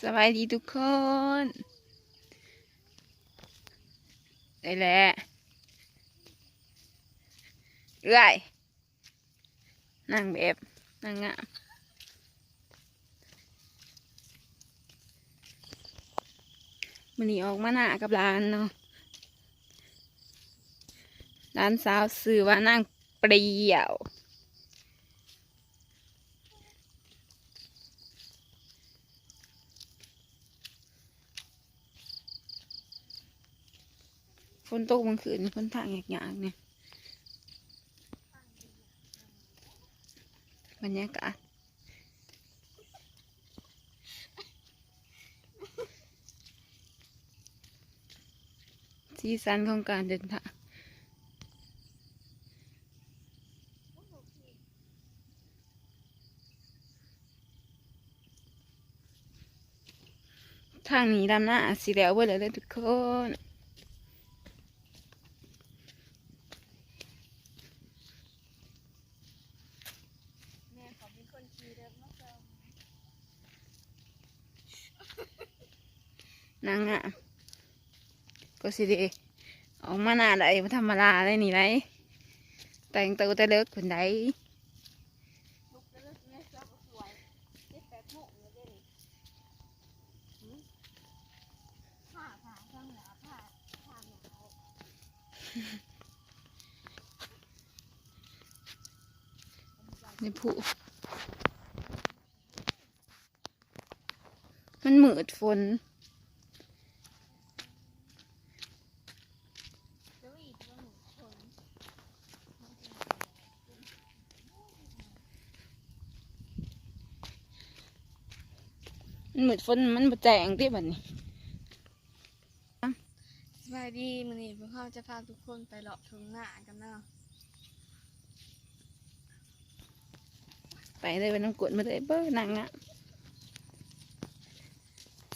ສະບາຍດີທຸກຄົນ ໄດ້ແລ້ວ ເອື້ອຍ ນາງແບບ ນາງງາມ ມື້ນີ້ອອກມານາກັບຫຼານເນາະ ຫຼານສາວຊື່ວ່ານາງ ປຽວ ຝົນຕົກເມື່ອຄືນນີ້ ຄົນທາງຍາກໆ ນີ້ ບັນຍາກາດ ສີສັນຂອງການເດີນທາງ ທາງນີ້ດຳນາຊິແລ້ວເບິດແລ້ວເດີທຸກຄົນ. ແມ່ເຂົາເປັນຄົນຂີ່ເດີນມາສົ່ງ ນາງງາມ ກໍຊິໄດ້ອອກມານາໄດ້ ບໍ່ທຳມະດາເດ້ນີ້ໄດ໋ ແຕ່ງໂຕແຕ່ເລິກພຸ້ນໄດ໋ ລຸກແຕ່ເລິກແມ່ ເຊົ້າກໍສວຍ ເຈັດແປດໂມງແລ້ວເດ້ນີ້ ຫື ຜ້າ ຜ້າ ຟັງແລ້ວ ຜ້າ ຜ້າໜາວ ໃນພູ ມັນມືດຝົນ ມັນມືດຝົນ ມັນບໍ່ແຈ້ງຕິບັດນີ້. ສະບາຍດີ ມື້ນີ້ພວກເຮົາຈະພາທຸກຄົນໄປເລາະທົ່ງນາກັນເນາະ ໄປເລີຍ ໄປນຳກົດມາເລີຍ ເບິ່ງນາງງາມ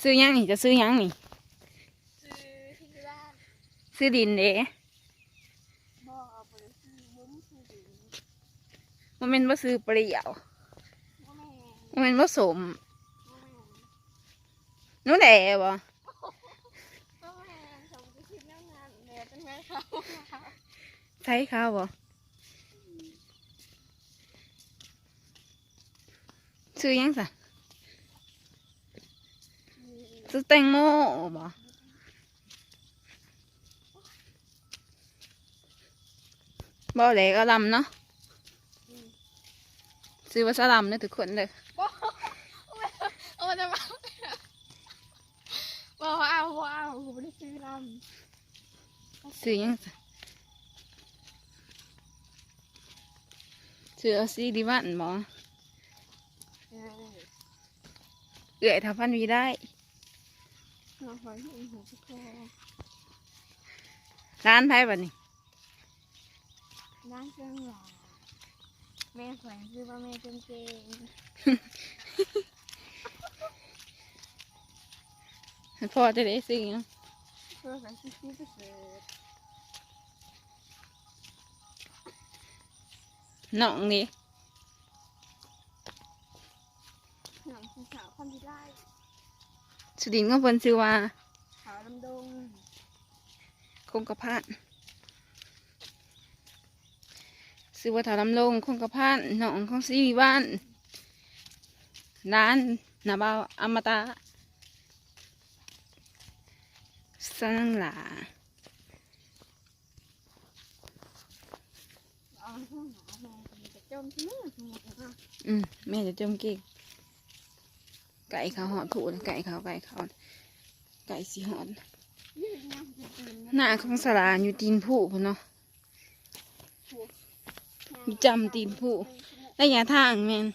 ຊື່ຫຍັງນີ້ ເຈົ້າຊື່ຫຍັງນີ້ ຊື່ທີ່ລານ ຊື່ດິນເດ້ ບໍ່ ບໍ່ໄດ້ຊື່ ບໍ່ມີຊື່ດິນ ບໍ່ແມ່ນບໍ່ຊື່ປຽວ ບໍ່ແມ່ນ ບໍ່ແມ່ນບໍ່ສົມ ບໍ່ແມ່ນ ໜູແດ່ບໍ່? ບໍ່ແມ່ນ ເຂົາບໍ່ໄດ້ຊື່ແນວນັ້ນ ແດ່ຈັ່ງໃດເຂົາ ໃຊ້ເຂົາບໍ່? ຊື່ຫຍັງຊະ? ຊື່ແຕງໂມບໍ່? ບໍ່ແຫຼະ ກະລຳເນາະ ອືມ ຊື່ວ່າສະລຳເດີທຸກຄົນເດີ ບໍ່ ເອົາມາຈາກ ບໍ່ເອົາ ບໍ່ເອົາ ກູບໍ່ໄດ້ຊື່ລຳ ຊື່ຫຍັງຊະ? ຊື່ເອົາຊີລິວັນບໍ່? ເອີ ເອື້ອຍທ້າວພັນວີໄລ ນ້ອງຂ້ອຍຫູຈັກພໍ ຫຼານໃຜບັດນີ້? ນາງເຊິ່ງຫຼ້າ ແມ່ຂ້ອຍຊື່ວ່າແມ່ເຊິ່ງເກັ່ງ ພໍ່ຈະໄດ້ຊື່ຫຍັງ? ພໍ່ຂ້ອຍຊື່ສີປະເສີດ ນ້ອງນີ້ ນ້ອງຊື່ສາວຄຳວິໄລ ຊື່ດິນຂອງເພິ່ນຊື່ວ່າ ທ້າວດຳດົງ ຄົງກະພັນ ຊື່ວ່າທ້າວດຳລົງ ຄົງກະພັນ ນ້ອງຂອງສີວິວັນ ຫຼານນ້າບ່າວອະມະຕະ ສະໜັງຫຼ້າ ອືມ ແມ່ຈະຈົ່ມເກັ່ງ ໃກ້ເຂົ້າຮອດພຸ້ນ ໃກ້ເຂົ້າ ໃກ້ເຂົ້າ ໃກ້ຊິຮອດ ນາຂອງສະຫຼາຢູ່ຕີນພູພຸ້ນເນາະ ຢູ່ຈ້ຳຕີນພູ ໄລຍະທາງແມ່ນ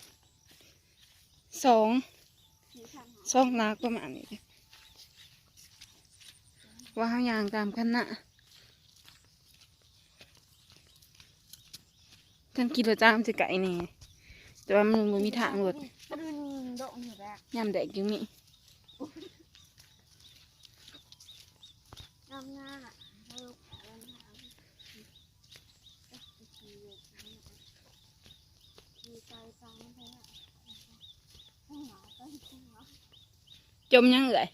ສອງ ສອງຫຼັກປະມານນີ້ ວ່າເຮົາຍ່າງຕາມຄັນນະ ຄັນຂີ່ລົດຈັກມັນຊິໄກແດ່ ແຕ່ວ່າມັນບໍ່ມີທາງລົດ ຍາມແດດຈຶ່ງມີ ມີໄກຕາຍແທ້ ຫາໄປຫາ ຈົມຫຍັງເອື້ອຍ?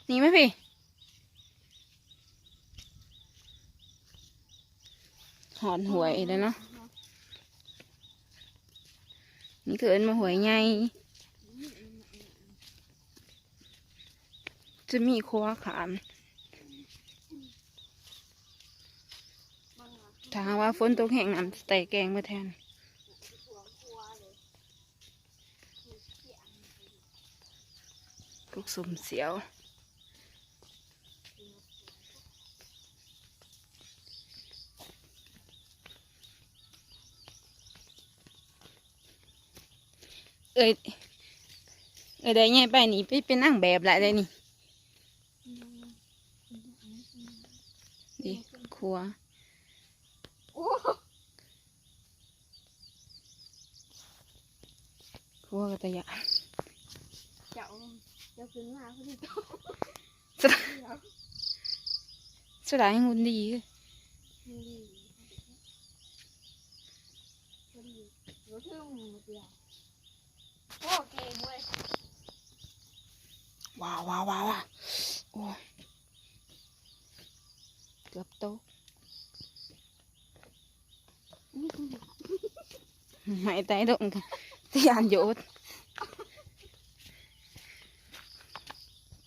ນີ້ມາພີ້. ຮອດຫ້ວຍແລ້ວເນາະ. ນີ້ກໍເອີ້ນວ່າຫ້ວຍໃຫຍ່. ຈະມີຂົວຂ້າມ. ຖ້າຫາກວ່າຝົນຕົກແຮງ ນ້ຳຈະແຕກແກງເບິດແຖວນີ້. ກົກສົ້ມສຽວ. ເອີຍ ເອີຍ ໄດ້ໃຫຍ່ປານນີ້ ໄປເປັນນາງແບບລະໄດ໋ນີ້. ນີ້ຄົວ ໂອ້ ຄົວກໍຕາຢ້ານ. ເຈົ້າ ເຈົ້າຂຶ້ນມາພໍດີໂຕ. ສະດາຍ ສະດາຍຫຸ່ນດີ. ຫຸ່ນດີ ພໍດີ ບໍ່ຖືກມືດຽວ. ໂອ້ ເກັ່ງເວີຍ. ວ້າວ ວ້າວ ວ້າວ ວ້າວ. ໂອ້ຍ ເກືອບຕົກ. ຫາຍໃຈລົງ ຢ້ານໂຍດ.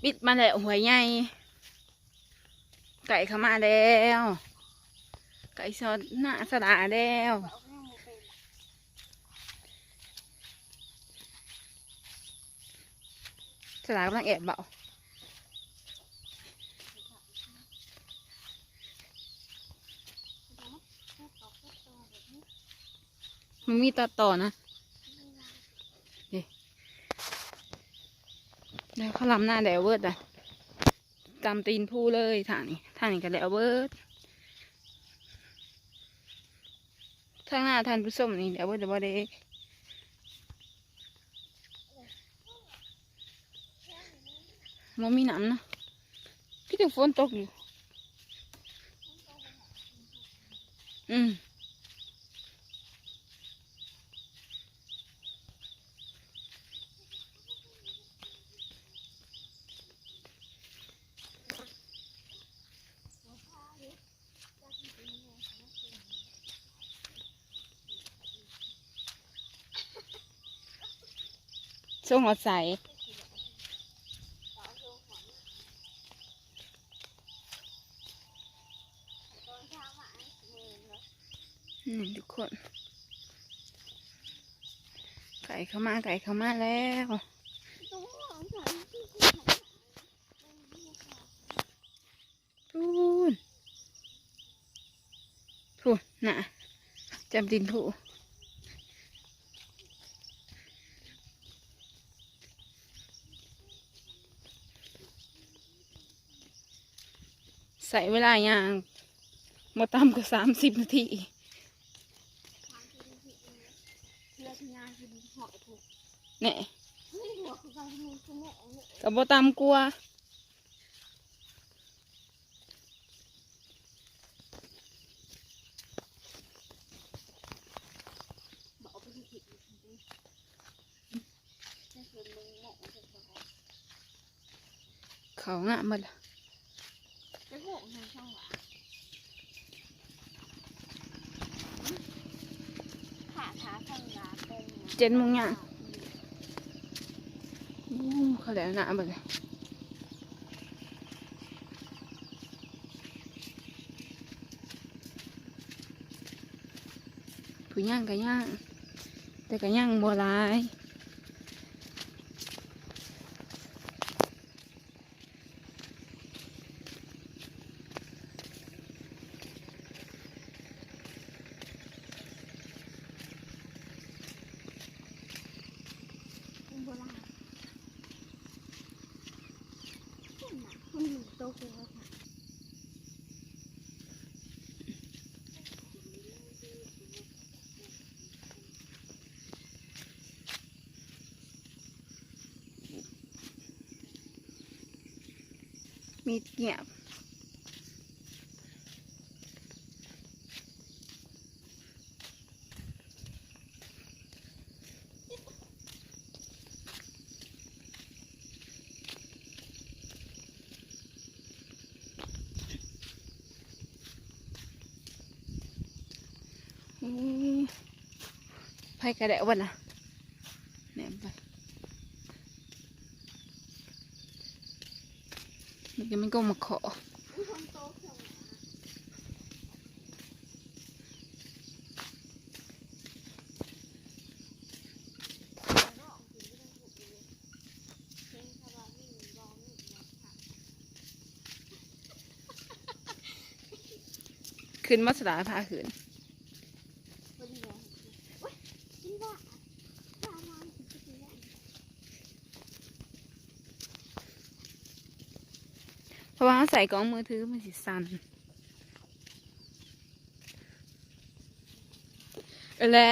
ປິດມາແລ້ວ ຫ້ວຍໃຫຍ່. ໃກ້ເຂົ້າມາແລ້ວ ໃກ້ຊອດໜ້າສະຫຼາແລ້ວ. ສະຫຼາກຳລັງແອບເບົາ. ມັນມີຕັດຕໍ່ນະ ເດ້. ແລ້ວເຂົາລຳນາແລ້ວເບິດລະ ຕາມຕີນພູເລີຍ. ທາງນີ້ ທາງນີ້ກໍແລ້ວເບິດ. ທາງໜ້າທ່ານຜູ້ຊົມນີ້ແລ້ວເບິດແລ້ວບໍ່ເດ? ບໍ່ມີນ້ຳເນາະ ຄືຈັງຝົນຕົກຢູ່. ອືມ. ສົ່ງຮອດໃສ? ນີ້ທຸກຄົນ ໃກ້ເຂົ້າມາ ໃກ້ເຂົ້າມາແລ້ວ. ພຸ້ນ ພຸ້ນນະ ຈຳຕີນພູ. ໃຊ້ເວລາຍ່າງບໍ່ຕ່ຳກວ່າສາມສິບນາທີ. ແນ່ ກໍບໍ່ຕ່ຳກວ່າ. ເຂົ້າງາມໝົດລະ. ເຈັດໂມງຍ່າງ. ໂອ້ ເຂົາແລ້ວນະ ເບິ່ງ ຜູ້ຍ່າງກໍຍ່າງ ແຕ່ກໍຍັງບໍ່ຫຼາຍ. ມີດຫຍັບ. ໂ ກະໄດ້ບໍ່ນະ ແນມໄປ ນີ້ກໍມັນກໍມາເຄາະ ຂຶ້ນມາສະຫຼາພາຂຶ້ນ ເພາະວ່າເຮົາໃສ່ກ້ອງມືຖືມັນຊິສັ່ນ ເອີ ແລະ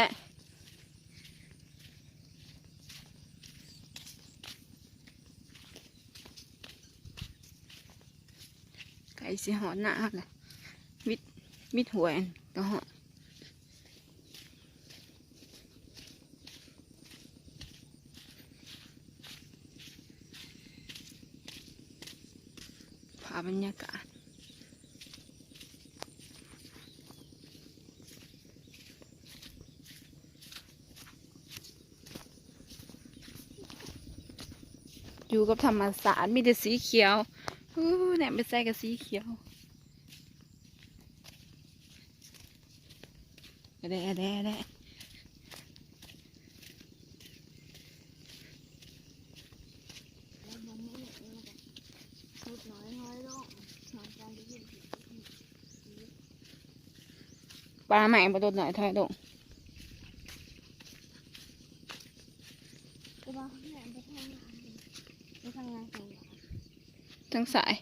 ໃກ້ຊິຮອດນາແລ້ວ ມິດ ມິດຫ້ວຍກໍຮອດ ພາບບັນຍາກາດ ຢູ່ກັບທຳມະຊາດ ມີແຕ່ສີຂຽວ ອູ້ ແນມໄປໃສກໍສີຂຽວ ແດ່ໆໆ ປ່າໄມ້ບໍ່ ຕົວນ້ອຍຖອຍລົງ ແຕ່ວ່າເຂົາແລ່ນໄປທາງນັ້ນ ໄປທາງນັ້ນ ທາງຊ້າຍ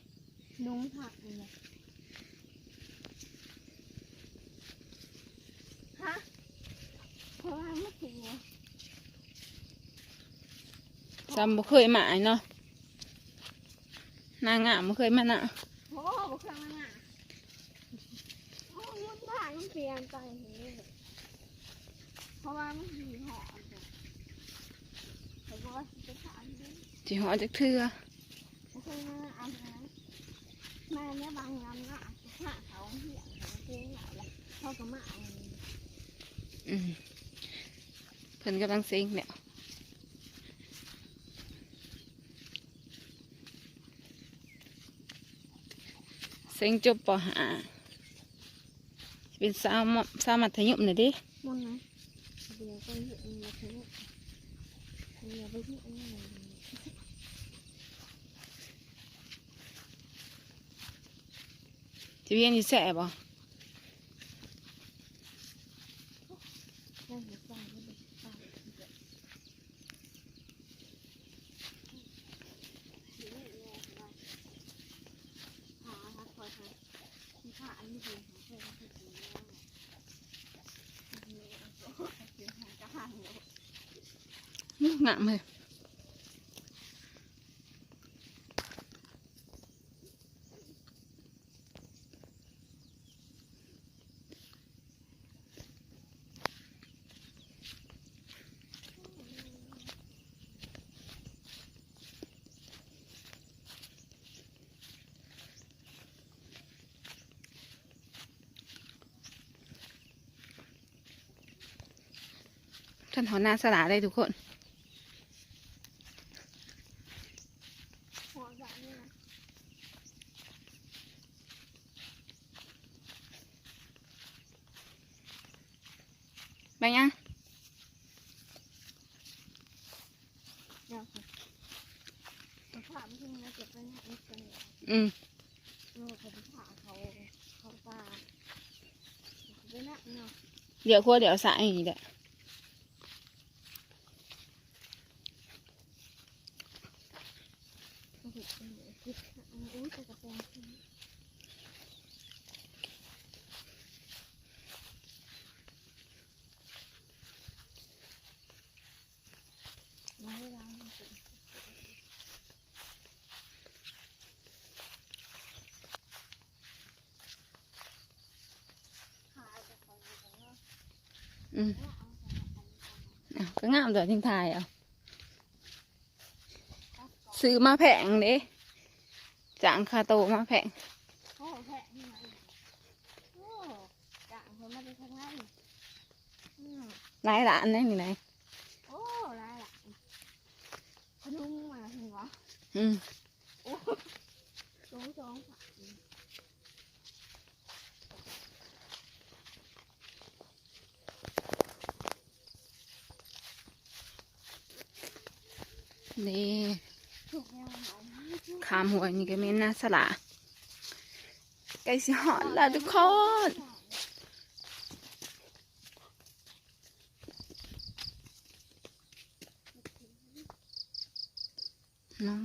ດົງຜັກນີ້ແຫຼະ ຮະ ເພາະວ່າມັນຖືກ ຊ້ຳບໍ່ເຄີຍມາເນາະ ນາງງາມບໍ່ເຄີຍມານະ ໂອ້ ບໍ່ເຄີຍມານະ ໂອ້ ມັນຜ່ານ ມັນປ່ຽນໄປເດ ເພາະວ່າມັນຊິຮອດ ຂ້ອຍບໍ່ວ່າຊິໄປຖາມເດ້ ຊິຮອດຈັກເທື່ອ ບໍ່ເຄີຍມາ ອັນນັ້ນ ມາແນວບາງຍາມນະ ພາເຂົາຮຽນ ເຂົາເກັ່ງຫຼາຍແລ້ວ ເຂົາກໍມາ ອືມ ເພິ່ນກຳລັງເສັງແລ້ວ ເສັງຈົບ ປໍຫ້າ ເປັນສາວ ສາວມັດທະຍົມແລ້ວເດ້ ບໍ່ນະ ດຽວໄປຮຽນມັດທະຍົມ ດຽວໄປຮຽນ ຊິຮຽນຢູ່ແຊບໍ່? ງາມເລີຍ. ຄັນເຮົາໜ້າສະຫຼາໄດ້ທຸກຄົນ ແມ່ນຫຍັງ? ອືມ ດຽວຂົວ ດຽວສາຍນີ້ແຫຼະ. ອືມ ອ້າວ ກໍງາມຕົວະ ຈຶ່ງຖ່າຍເອົາ. ຊື້ມາແພງເດ້ ຈ້າງຄ່າໂຕມາແພງ. ໂອ້ ແພງນີ້ນະ ໂອ້ ຈ້າງເພິ່ນມາແຕ່ທາງໃນ ອືມ. ຫຼາຍຫຼານໃດນີ້ໃດ. ໂອ້ ຫຼາຍຫຼານ. ພະນຸງມາເຫັນບໍ່? ອືມ ໂອ້ ສອງ ສອງ ນີ້ ຂ້າມຫ້ວຍນີ້ກໍແມ່ນນາສະຫຼາ ໃກ້ຊິຮອດແລ້ວທຸກຄົນ. ນ້ອງ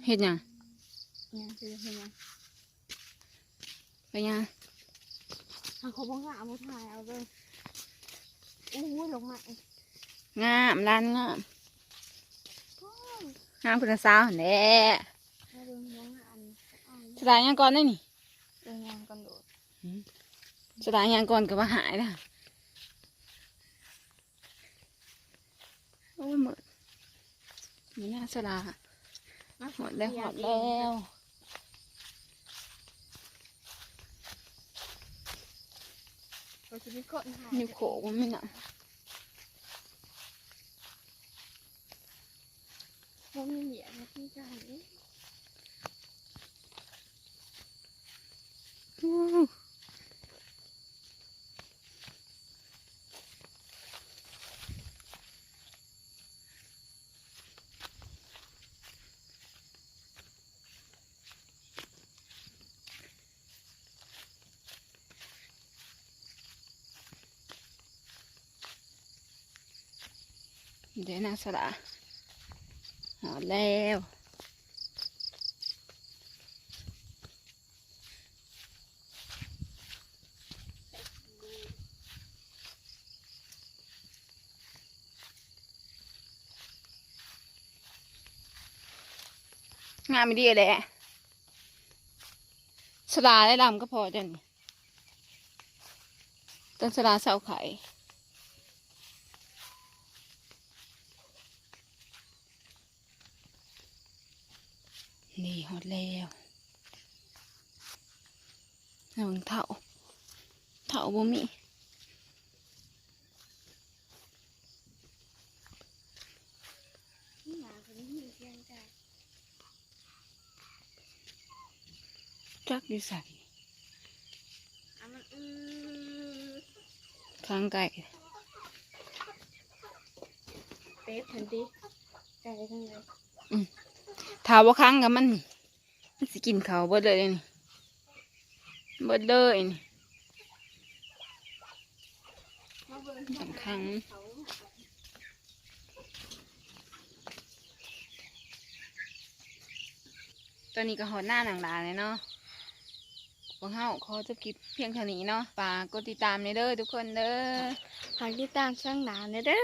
ເຮັດຫຍັງ? ຫຍັງ? ເຮັດຫຍັງ? ໄປຫຍັງ? ເອົາ ເຂົາບໍ່ງາມ ເອົາ ຖ່າຍເອົາເດີ. ໂອ້ຍ ດອກໄມ້ ງາມ ຫຼານງາມ ໂອ້ຍ ງາມຄືນາສາວຫັ້ນແຫຼະ. ມາເບິ່ງ ງາມ ສະຫຼາຍຫຍັງກ່ອນເດ້ນີ້? ເອີ ຍ່າງກ່ອນໂດດ. ອືມ ສະຫຼາຍຫຍັງກ່ອນກໍວ່າຫາຍນະ. ໂອ້ຍ ໝົດ ມີໜ້າສະຫຼາ ມາ ຮອດແລ້ວ ຮອດແລ້ວ. ຢູ່ໂຄກບໍ່ມີນ້ຳ. ບໍ່ມີວຽກ ບໍ່ມີການເດ້. ເດ້ ນາງສະຫຼາ ຮອດແລ້ວ. ງາມອີ່ຫຼີແຫຼະ ສະຫຼາໄດ້ລຳກໍພໍເຈົ້ານີ້. ຕົ້ນສະຫຼາເຊົາໄຂ່ ນີ້ຮອດແລ້ວ. ເບິ່ງເຖົ້າ ເຖົ້າບໍ່ມີ. ຈັກຢູ່ໃສ ຂັງໄກ່ ເປັດຫັ້ນຕິ ໄກ່ທາງໃດ. ອືມ ຖ້າບໍ່ຂັງກໍມັນ ມັນຊິກິນເຂົ້າເບິດເລີຍນີ້ ເບິດເລີຍນີ້ ຕ້ອງຂັງ. ຕອນນີ້ກໍຮອດໜ້ານາງຫຼາແລ້ວເນາະ. ພວກເຮົາຂໍຈົບຄລິບພຽງເທົ່ານີ້ເນາະ. ຝາກກົດຕິດຕາມແດ່ເດີທຸກຄົນເດີ. ຝາກຕິດຕາມຊ່ອງຫຼາແດ່ເດີ.